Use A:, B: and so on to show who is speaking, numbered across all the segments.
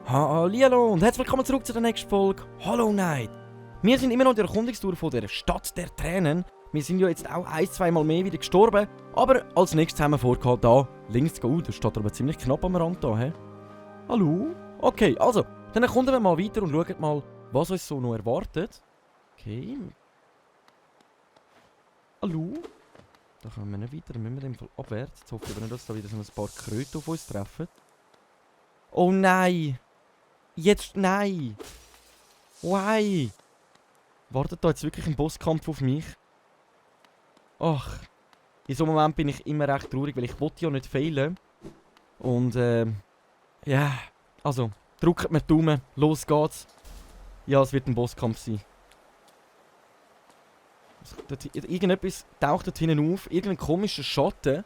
A: Hallihallo und herzlich willkommen zurück zu der nächsten Folge Hollow Knight. Wir sind immer noch in der Erkundungstour von der Stadt der Tränen. Wir sind ja jetzt auch ein-, zweimal mehr wieder gestorben. Aber als nächstes haben wir vor, da links zu gehen. Das steht aber ziemlich knapp am Rand da, hä? Hallo? Okay, also, dann erkunden wir mal weiter und schauen mal, was uns so noch erwartet. Okay. Hallo? Da kommen wir nicht weiter, dann müssen wir in dem Fall abwärts. Jetzt hoffe ich aber nicht, dass da wieder so ein paar Kröte auf uns treffen. Oh nein! Jetzt nein! Why? Wartet da jetzt wirklich ein Bosskampf auf mich? Ach, in so einem Moment bin ich immer recht traurig, weil ich wollte ja nicht fehlen. Und ja, also, drückt mir die Daumen, los geht's. Ja, es wird ein Bosskampf sein. Irgendetwas taucht dort hinten auf, irgendein komischer Schatten.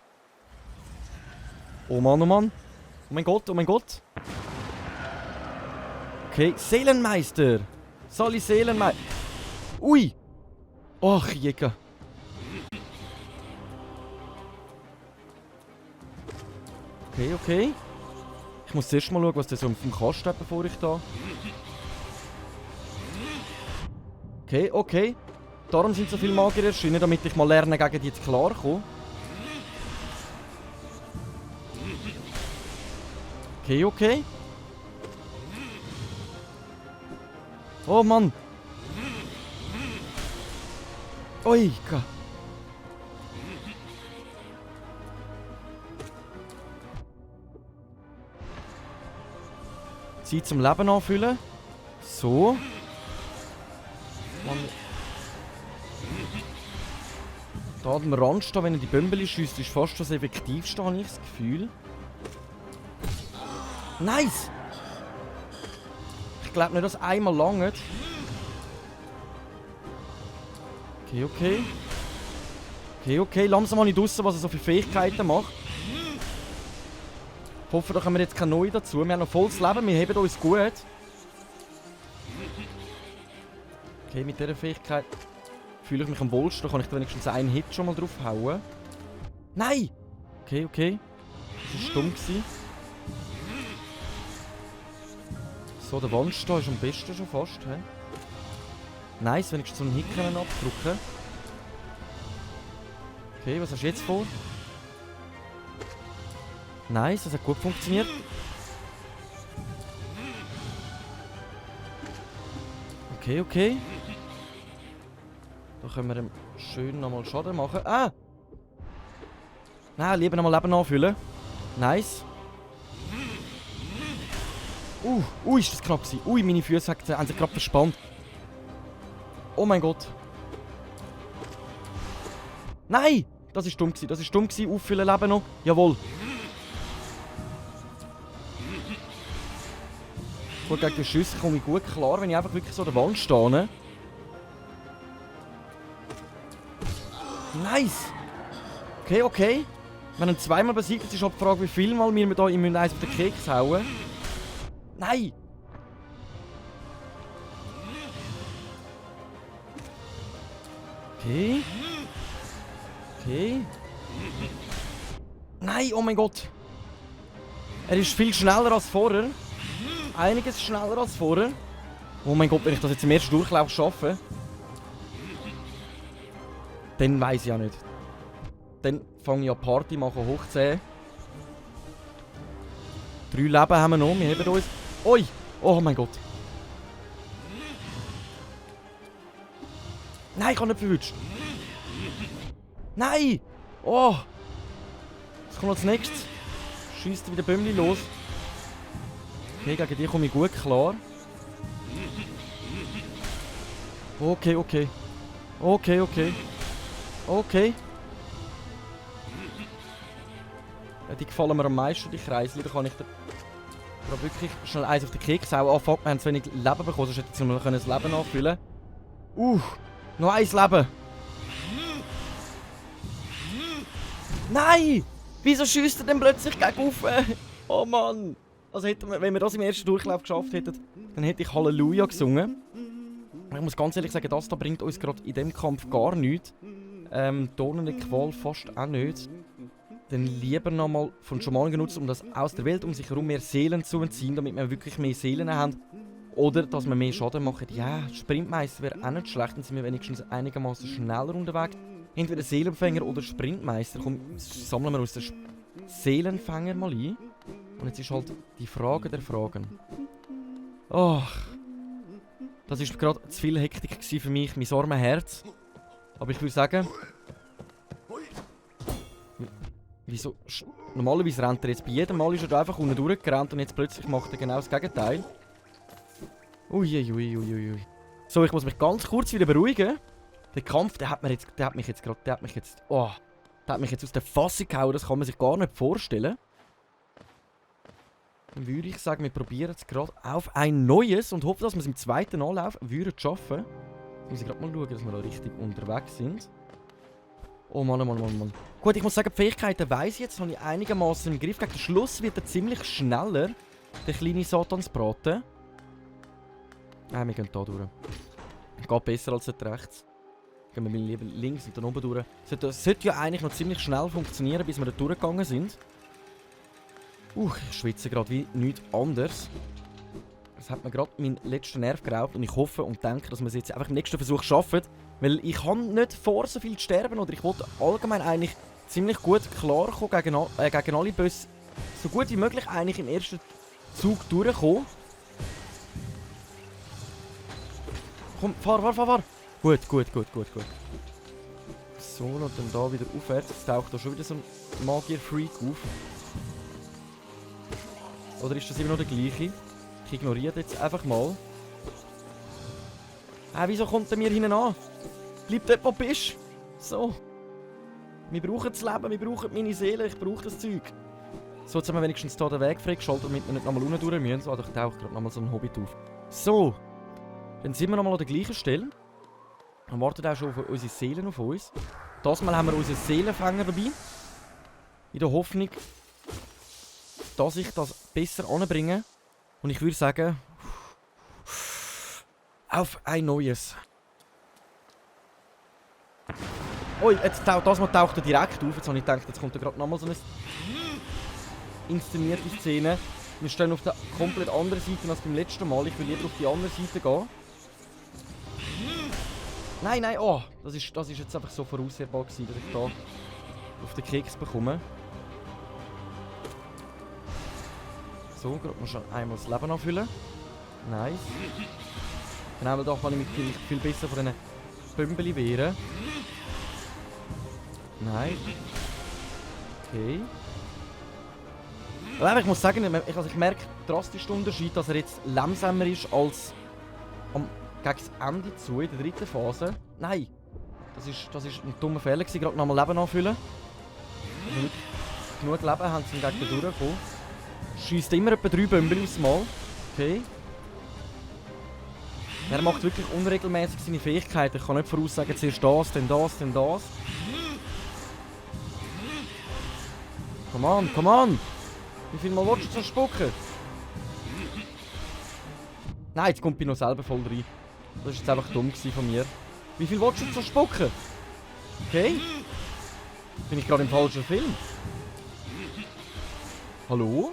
A: Oh Mann, oh Mann. Oh mein Gott, oh mein Gott. Okay, Seelenmeister. Sali Seelenmeister. Ui. Ach, Jäger. Okay, okay. Ich muss zuerst mal schauen, was das so auf dem Kasten hat, bevor ich da... Okay, okay. Darum sind so viele Magier erschienen, damit ich mal lerne, gegen die zu klarkommen. Okay, okay. Oh Mann. Ui, Gott. Zeit zum Leben anfüllen. So. Mann. Da am Rand stehen, wenn er die Bömbeli schiesst, ist fast schon das Effektivste, habe ich das Gefühl. Nice! Ich glaube nicht, dass einmal langt. Okay, okay. Okay, okay. Langsam habe ich draussen, was er so viele Fähigkeiten macht. Ich hoffe, da kommen wir jetzt keine neue dazu. Wir haben noch volles Leben, wir heben uns gut. Okay, mit dieser Fähigkeit fühle ich mich am wohlsten. Da kann ich wenigstens einen Hit schon mal draufhauen. Nein! Okay, okay. Das war dumm. So, der Wandstein ist am besten schon fast. He? Nice, wenn ich so einen Hit abdrücken. Okay, was hast du jetzt vor? Nice, das hat gut funktioniert. Okay, okay. Da können wir ihm schön nochmal Schaden machen. Ah! Nein, lieber nochmal Leben anfüllen. Nice. Ist das knapp gewesen. Ui, meine Füße haben sich gerade verspannt. Oh mein Gott. Nein! Das ist dumm gewesen. Das ist dumm gewesen. Auffüllen Leben noch. Jawohl. Gut, gegen die Schüsse komme ich gut klar, wenn ich einfach wirklich so an der Wand stehe. Nice! Okay, okay. Wenn er zweimal besiegt, ist halt die Frage, wie viel Mal wir da im Eis auf den Keks hauen. Nein! Okay. Okay. Nein, oh mein Gott. Er ist viel schneller als vorher. Einiges schneller als vorher. Oh mein Gott, wenn ich das jetzt im ersten Durchlauf schaffe, dann weiss ich ja nicht. Dann fange ich an Party machen, hoch 10. 3 Leben haben wir noch, wir heben uns. Ui! Oh mein Gott. Nein, ich habe nicht verwünscht. Nein! Oh! Was kommt als nächstes? Schießt wieder Bömmli los. Okay, gegen die komme ich gut klar. Okay, okay. Okay, okay. Okay. Ja, die gefallen mir am meisten, die Kreisli. Da kann ich da wirklich schnell eins auf den Keks hauen. Oh fuck, wir haben zu wenig Leben bekommen, sonst hätte ich noch das Leben nachfüllen. Noch ein Leben. Nein! Wieso schießt er denn plötzlich gegen auf? Oh Mann! Also hätte man, wenn wir das im ersten Durchlauf geschafft hätten, dann hätte ich Halleluja gesungen. Ich muss ganz ehrlich sagen, das da bringt uns gerade in dem Kampf gar nichts. Dornenqual fast auch nicht. Dann lieber nochmal von Schamanen genutzt, um das aus der Welt um sich herum mehr Seelen zu entziehen, damit wir wirklich mehr Seelen haben. Oder dass wir mehr Schaden machen. Ja, Sprintmeister wäre auch nicht schlecht, dann sind wir wenigstens einigermaßen schneller unterwegs. Entweder Seelenfänger oder Sprintmeister. Komm, sammeln wir uns den Seelenfänger mal ein. Und jetzt ist halt die Frage der Fragen. Ach. Das war gerade zu viel Hektik für mich, mein armes Herz. Aber ich würde sagen... Wieso? Normalerweise rennt er jetzt bei jedem Mal, ist er da einfach unten durchgerannt und jetzt plötzlich macht er genau das Gegenteil. Uiuiuiui. So, ich muss mich ganz kurz wieder beruhigen. Der Kampf, der hat mich jetzt aus der Fassung gehauen, das kann man sich gar nicht vorstellen. Dann würde ich sagen, wir probieren es gerade auf ein neues und hoffen, dass wir es im zweiten Anlauf schaffen. Jetzt muss ich gerade mal schauen, dass wir da richtig unterwegs sind. Oh Mann. Gut, ich muss sagen, die Fähigkeiten weiss ich jetzt, habe ich einigermaßen im Griff. Gegen den Schluss wird er ziemlich schneller, der kleine Satansbraten. Wir gehen hier durch. Geht besser als dort rechts. Gehen wir lieber links und dann oben durch. Das sollte ja eigentlich noch ziemlich schnell funktionieren, bis wir da durchgegangen sind. Ich schwitze gerade wie nichts anderes. Das hat mir gerade meinen letzten Nerv geraubt und ich hoffe und denke, dass wir es jetzt einfach im nächsten Versuch schaffen. Weil ich habe nicht vor, so viel zu sterben oder ich wollte allgemein eigentlich ziemlich gut klarkommen gegen alle Bosse. So gut wie möglich eigentlich im ersten Zug durchkommen. Komm, fahr. Gut. So, und dann da wieder aufwärts. Jetzt taucht da schon wieder so ein Magier-Freak auf. Oder ist das immer noch der gleiche? Ich ignoriere jetzt einfach mal. Wieso kommt er mir hinten an? Bleib dort, wo du bist. So. Wir brauchen das Leben, wir brauchen meine Seele, ich brauche das Zeug. So, jetzt haben wir wenigstens hier den Weg freigeschaltet, damit wir nicht nochmal unten durch müssen. So, da taucht gerade nochmal so ein Hobbit auf. So. Dann sind wir nochmal an der gleichen Stelle. Und warten auch schon auf unsere Seelen auf uns. Das Mal haben wir unseren Seelenfänger dabei. In der Hoffnung, dass ich das besser anbringe. Und ich würde sagen, auf ein neues. Oh, jetzt das Mal taucht er direkt auf. Jetzt habe ich gedacht, jetzt kommt gerade nochmal so eine inszenierte Szene. Wir stehen auf der komplett anderen Seite als beim letzten Mal. Ich will lieber auf die andere Seite gehen. Nein, oh! Das ist jetzt einfach so voraussehbar gewesen, dass ich da auf den Keks bekomme. So, gerade mal schon einmal das Leben anfüllen. Nice. Genau, weil da kann ich mich vielleicht viel besser von diesen Bömbeli wehren. Nein. Okay. Aber ich muss sagen, ich merke drastisch den Unterschied, dass er jetzt langsamer ist als gegen das Ende zu, in der dritten Phase. Nein! Das ist ein dummer Fehler gewesen, gerade nochmal Leben anfüllen. Also nicht genug Leben haben sie gegen den durchgekommen. Schießt immer etwa 3 Bömbel aufs Mal. Okay. Er macht wirklich unregelmäßig seine Fähigkeiten. Ich kann nicht voraussagen, zuerst das, dann das, dann das. Come on! Wie viel Mal willst du so spucken? Nein, jetzt kommt ich noch selber voll rein. Das war jetzt einfach dumm von mir. Wie viel willst du so spucken? Okay. Bin ich gerade im falschen Film? Hallo?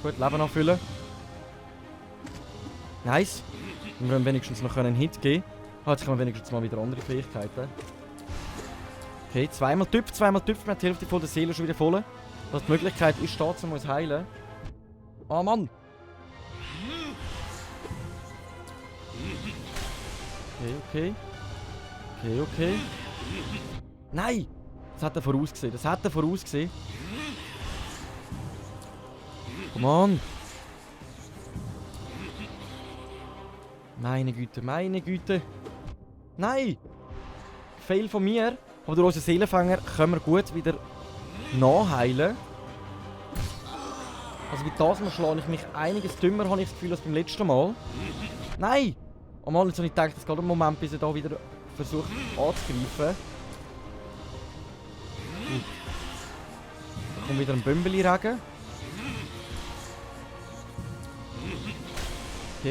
A: Gut, Leben anfüllen. Nice. Wir haben wenigstens noch einen Hit geben. Jetzt haben wir wenigstens mal wieder andere Fähigkeiten. Okay, zweimal Tüpf, wir haben die Hälfte von der Seele schon wieder voll. Dass die Möglichkeit ist, da zu uns heilen. Ah, Mann! Okay. Nein! Das hat er vorausgesehen. Come on! Meine Güte. Nein! Fail von mir. Aber durch unseren Seelenfänger können wir gut wieder nachheilen. Also bei das Mal schlage ich mich einiges dümmer, habe ich das Gefühl, als beim letzten Mal. Nein! Oh Mann, jetzt habe ich gedacht, es geht einen Moment, bis er da wieder versucht anzugreifen. Da kommt wieder ein Bömbeli-Regen.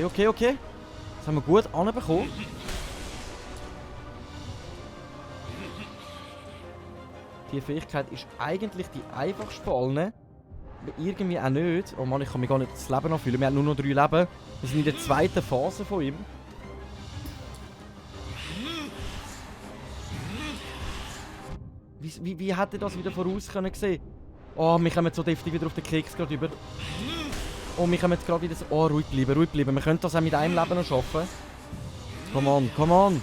A: Okay. Das haben wir gut anbekommen. Die Fähigkeit ist eigentlich die einfachste von allen. Aber irgendwie auch nicht. Oh Mann, ich kann mich gar nicht das Leben anfühlen. Wir haben nur noch 3 Leben. Wir sind in der zweiten Phase von ihm. Wie hätte er das wieder voraus können sehen? Oh, wir kommen so deftig wieder auf den Keks gerade über. Oh, wir kommen jetzt gerade wieder so... Oh, ruhig bleiben. Wir können das auch mit einem Leben noch schaffen. Come on.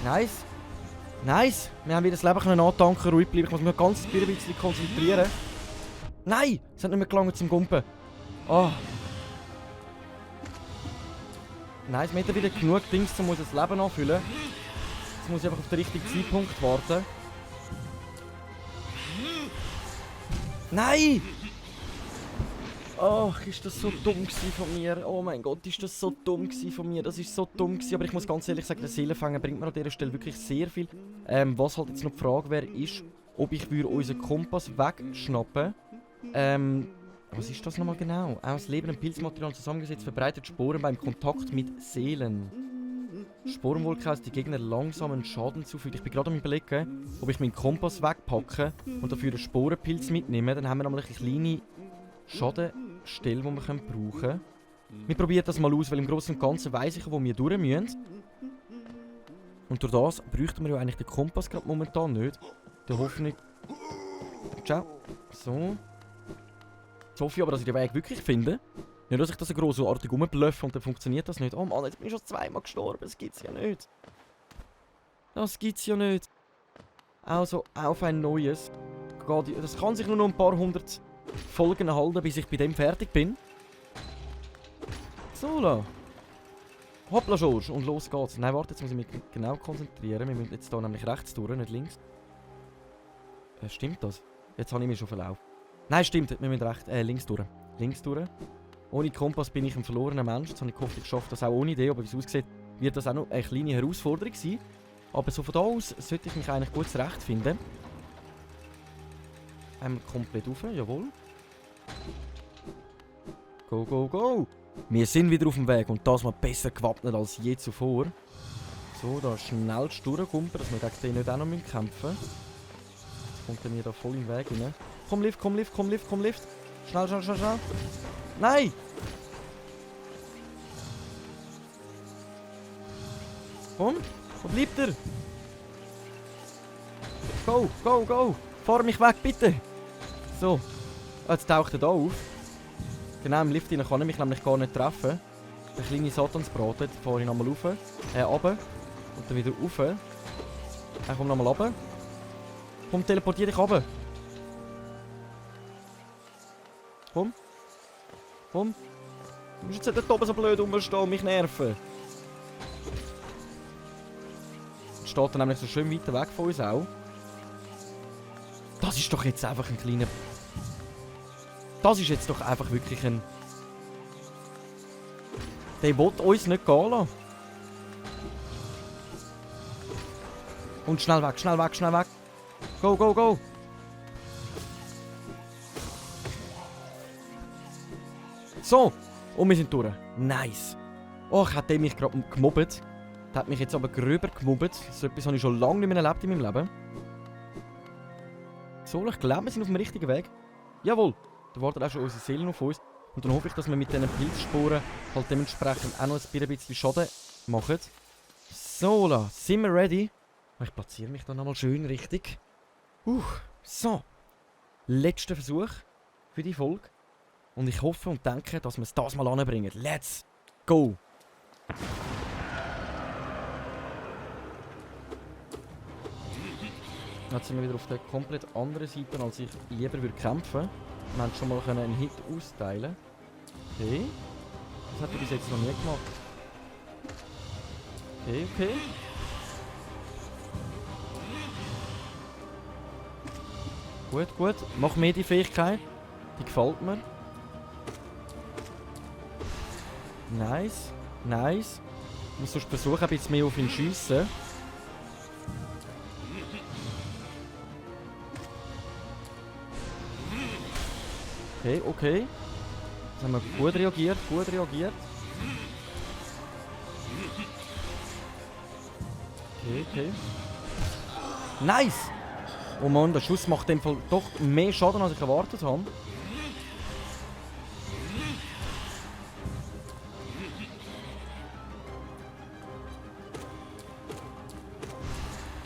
A: Nice. Wir haben wieder das Leben antanken, ruhig bleiben. Ich muss mich ganz ein bisschen konzentrieren. Nein! Es hat nicht mehr gelangt zum Gumpen. Oh. Nice, wir haben wieder genug Dings, um das Leben anfüllen. Jetzt muss ich einfach auf den richtigen Zeitpunkt warten. Nein! Ach, ist das so dumm von mir. Oh mein Gott, ist das so dumm von mir. Das ist so dumm gewesen. Aber ich muss ganz ehrlich sagen, der Seelenfänger bringt mir an dieser Stelle wirklich sehr viel. Was halt jetzt noch die Frage wäre, ist, ob ich unseren Kompass wegschnappen. Was ist das nochmal genau? Aus lebendem Pilzmaterial zusammengesetzt verbreitet Sporen beim Kontakt mit Seelen. Sporenwolke aus die Gegner langsamen Schaden zufügt. Ich bin gerade am Überlegen, ob ich meinen Kompass wegpacke und dafür einen Sporenpilz mitnehme. Dann haben wir nämlich eine kleine Schadenstelle, die wir brauchen können. Wir probieren das mal aus, weil im Großen und Ganzen weiss ich, wo wir durch müssen. Und durch das bräuchten wir ja eigentlich den Kompass gerade momentan nicht. Der Hoffnung... Ciao. So. Jetzt hoffe ich aber, dass ich den Weg wirklich finde. Nicht, dass ich das so grossartig rumbluffe und dann funktioniert das nicht. Oh Mann, jetzt bin ich schon 2-mal gestorben. Das gibt's ja nicht. Also, auf ein neues. Das kann sich nur noch ein paar 100 Folgen halten, bis ich bei dem fertig bin. So, la. Hoppla, George. Und los geht's. Nein, warte, jetzt muss ich mich genau konzentrieren. Wir müssen jetzt hier nämlich rechts durch, nicht links. Stimmt das? Jetzt habe ich mich schon verlaufen. Nein, stimmt. Wir müssen links durch. Links durch. Ohne Kompass bin ich ein verlorener Mensch. Jetzt habe ich gehofft, ich schaffe das auch ohne Idee. Aber wie es aussieht, wird das auch noch eine kleine Herausforderung sein. Aber so von da aus sollte ich mich eigentlich gut zurechtfinden. Einmal komplett rauf, jawohl. Go. Wir sind wieder auf dem Weg und das mal besser gewappnet als je zuvor. So, da schnell durchkumpen, dass wir gegen den nicht auch noch kämpfen müssen. Jetzt kommt er mir da voll im Weg rein. Komm, Lift. Schnell. Nein! Komm, wo bleibt er? Go! Fahr mich weg, bitte! So, jetzt taucht er da auf. Genau, im Lift kann er mich nämlich gar nicht treffen. Der kleine Satansbraten, jetzt fahre ich nochmal rauf. Runter. Und dann wieder rauf. Komm nochmal runter. Komm, teleportier dich runter. Komm. Du musst jetzt nicht oben so blöd rumstehen und mich nerven. Jetzt steht er nämlich so schön weiter weg von uns auch. Das ist doch jetzt einfach ein kleiner... Das ist jetzt doch einfach wirklich ein... Der will uns nicht gehen lassen. Und schnell weg. Go. So, und wir sind durch. Nice. Oh, hat der mich gerade gemobbt. Der hat mich jetzt aber gröber gemobbt. So etwas habe ich schon lange nicht mehr erlebt in meinem Leben. So, ich glaube, wir sind auf dem richtigen Weg. Jawohl. Da wartet auch schon unsere Seelen auf uns. Und dann hoffe ich, dass wir mit diesen Pilzsporen halt dementsprechend auch noch ein bisschen Schaden machen. So, la, sind wir ready? Ich platziere mich dann nochmal schön richtig. So. Letzter Versuch für die Folge. Und ich hoffe und denke, dass wir es das mal anbringen. Let's go! Jetzt sind wir wieder auf der komplett anderen Seite, als ich lieber würde kämpfen. Wir haben schon mal einen Hit austeilen. Okay. Das hat er bis jetzt noch nie gemacht. Okay. Gut. Mach mehr die Fähigkeit. Die gefällt mir. Nice. Ich muss sonst versuchen, ein bisschen mehr auf ihn zu schiessen. Okay, okay. Das haben wir gut reagiert, gut reagiert. Okay, okay. Nice! Oh Mann, der Schuss macht in dem Fall doch mehr Schaden, als ich erwartet habe.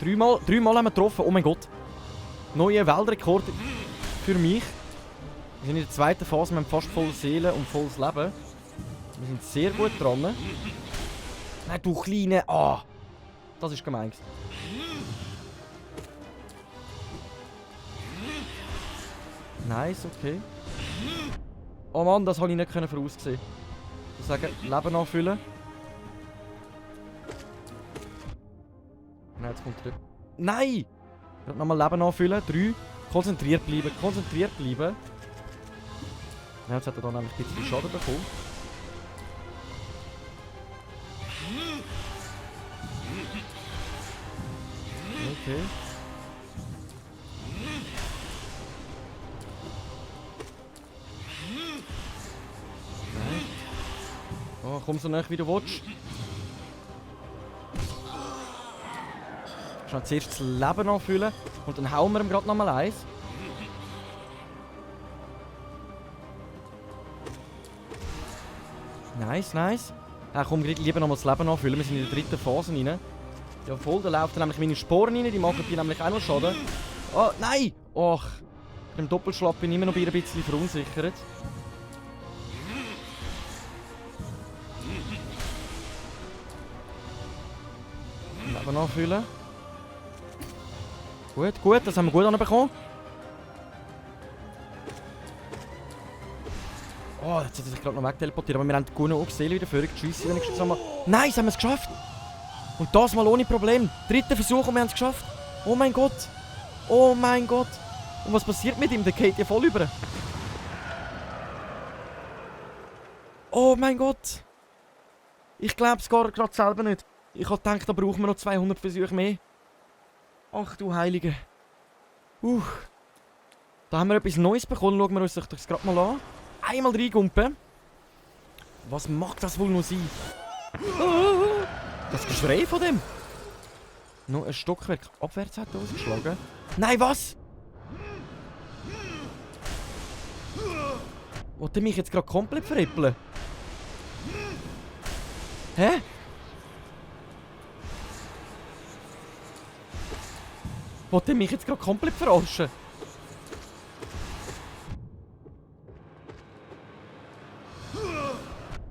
A: Dreimal haben wir getroffen. Oh mein Gott. Neuer Weltrekord für mich. Wir sind in der zweiten Phase, wir haben fast voll Seele und volles Leben. Wir sind sehr gut dran. Nein, du Kleine. Ah! Das ist gemein. Nice, okay. Oh Mann, das habe ich nicht voraussehen. Ich sage, Leben anfüllen. Nein, jetzt kommt er. Nein! Ich werde nochmal Leben anfüllen. 3. Konzentriert bleiben, konzentriert bleiben. Ja, jetzt hat er dann nämlich ein bisschen Schaden bekommen. Okay. Oh, komm so nah wie du willst. Ich kann zuerst das Leben anfüllen und dann hauen wir ihm gerade nochmal eins. Nice, nice. Komm, lieber nochmal das Leben anfüllen. Wir sind in der dritten Phase rein. Ja voll, da laufen nämlich meine Sporen rein, die machen hier nämlich auch noch Schaden. Oh, nein! Och, mit dem Doppelschlag bin ich immer noch ein bisschen verunsichert. Leben anfüllen. Gut, gut, das haben wir gut anbekommen. Oh, jetzt hat er sich gerade noch wegteleportiert, aber wir haben gut noch gesehen wieder vorher geschissen, wenn ich schon mal. Nice, haben wir es geschafft! Und das mal ohne Problem. Dritter Versuch und wir haben es geschafft. Oh mein Gott. Oh mein Gott. Und was passiert mit ihm? Der geht ja voll über. Oh mein Gott. Ich glaube es gerade selber nicht. Ich habe gedacht, da brauchen wir noch 200 Versuche mehr. Ach du Heilige. Da haben wir etwas Neues bekommen. Schauen wir uns das gerade mal an. Einmal reingumpen. Was mag das wohl noch sein? Das Geschrei von dem. Noch ein Stockwerk abwärts hat er ausgeschlagen. Nein, was? Wollte er mich jetzt gerade komplett veräppeln? Hä? Wollte er mich jetzt gerade komplett verarschen?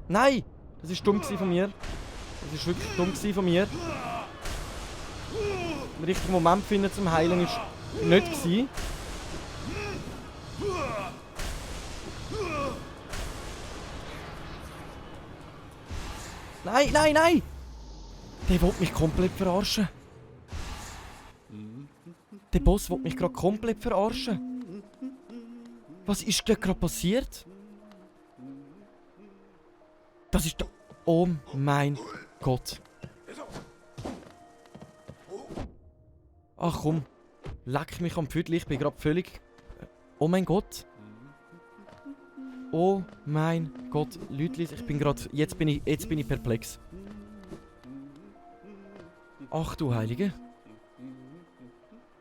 A: Nein! Das war dumm von mir. Das war wirklich dumm von mir. Den richtigen Moment finden zum Heilen war nicht gewesen. Nein, nein, nein! Der will mich komplett verarschen. Der Boss will mich gerade komplett verarschen. Was ist denn gerade passiert? Das ist doch... Oh mein Gott. Ach komm. Leck mich am Pfüdli, ich bin gerade völlig... Oh mein Gott. Oh mein Gott. Leutlis, ich bin gerade... Jetzt bin ich perplex. Ach du Heilige.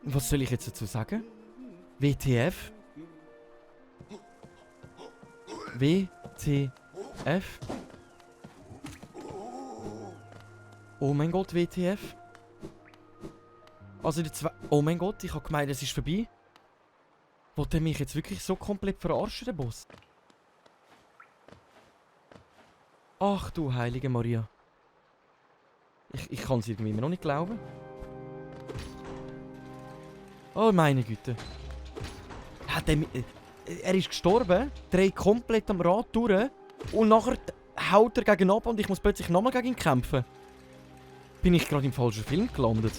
A: Was soll ich jetzt dazu sagen? WTF? WTF? Oh mein Gott, WTF? Also die zwei... Oh mein Gott, ich habe gemeint, es ist vorbei. Wollte er mich jetzt wirklich so komplett verarschen, der Boss? Ach du Heilige Maria. Ich kann es irgendwie immer noch nicht glauben. Oh meine Güte. Er ist gestorben, dreht komplett am Rad durch und nachher haut er gegen ab und ich muss plötzlich nochmal gegen ihn kämpfen. Bin ich gerade im falschen Film gelandet.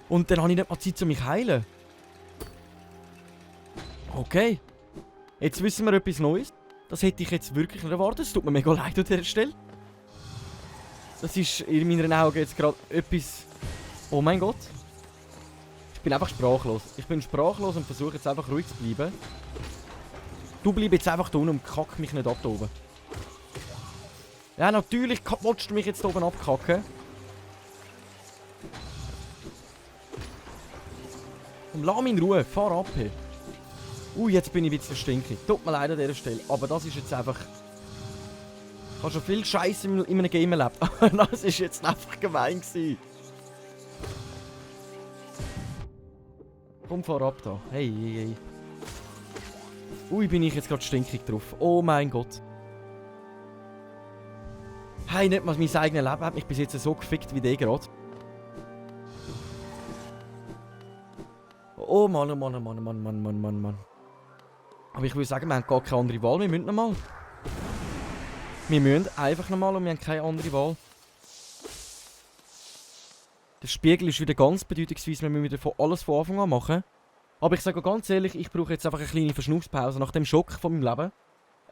A: Und dann habe ich nicht mal Zeit, um mich zu heilen. Okay. Jetzt wissen wir etwas Neues. Das hätte ich jetzt wirklich nicht erwartet. Es tut mir mega leid an dieser Stelle. Das ist in meinen Augen jetzt gerade etwas... Oh mein Gott. Ich bin einfach sprachlos. Ich bin sprachlos und versuche jetzt einfach ruhig zu bleiben. Du bleib jetzt einfach da unten und kack mich nicht ab da oben. Ja, natürlich willst du mich jetzt da oben abkacken. Und lass mich in Ruhe, fahr ab hier. Jetzt bin ich wieder stinkig. Tut mir leid an dieser Stelle, aber das ist jetzt einfach... Ich habe schon viel Scheiße in einem Game erlebt, aber das ist jetzt einfach gemein gewesen. Komm, fahr ab da. Hey, hey, hey. Bin ich jetzt gerade stinkig drauf. Oh mein Gott. Hey, nicht mal mein eigenes Leben hat mich bis jetzt so gefickt wie der gerade. Oh Mann, oh Mann, oh Mann, oh Mann, Mann, Mann, Mann, Mann. Aber ich würde sagen, wir haben gar keine andere Wahl. Wir müssen nochmal. Wir müssen einfach nochmal und wir haben keine andere Wahl. Der Spiegel ist wieder ganz bedeutungsweise, wir müssen wieder alles von Anfang an machen. Aber ich sage ganz ehrlich, ich brauche jetzt einfach eine kleine Verschnaufspause nach dem Schock von meinem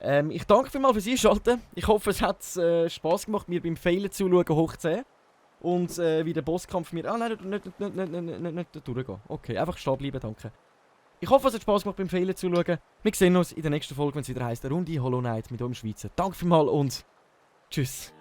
A: Leben. Ich danke vielmals fürs Einschalten. Ich hoffe, es hat Spass gemacht, mir beim Failen zuschauen, hoch 10. Und wie der Bosskampf mir... Ah nein, nicht durchgehen. Okay, einfach stehen bleiben, danke. Ich hoffe, es hat Spass gemacht beim Failen zuschauen. Wir sehen uns in der nächsten Folge, wenn es wieder heisst, eine Runde Hollow Knight mit eurem Schweizer. Danke vielmals und tschüss.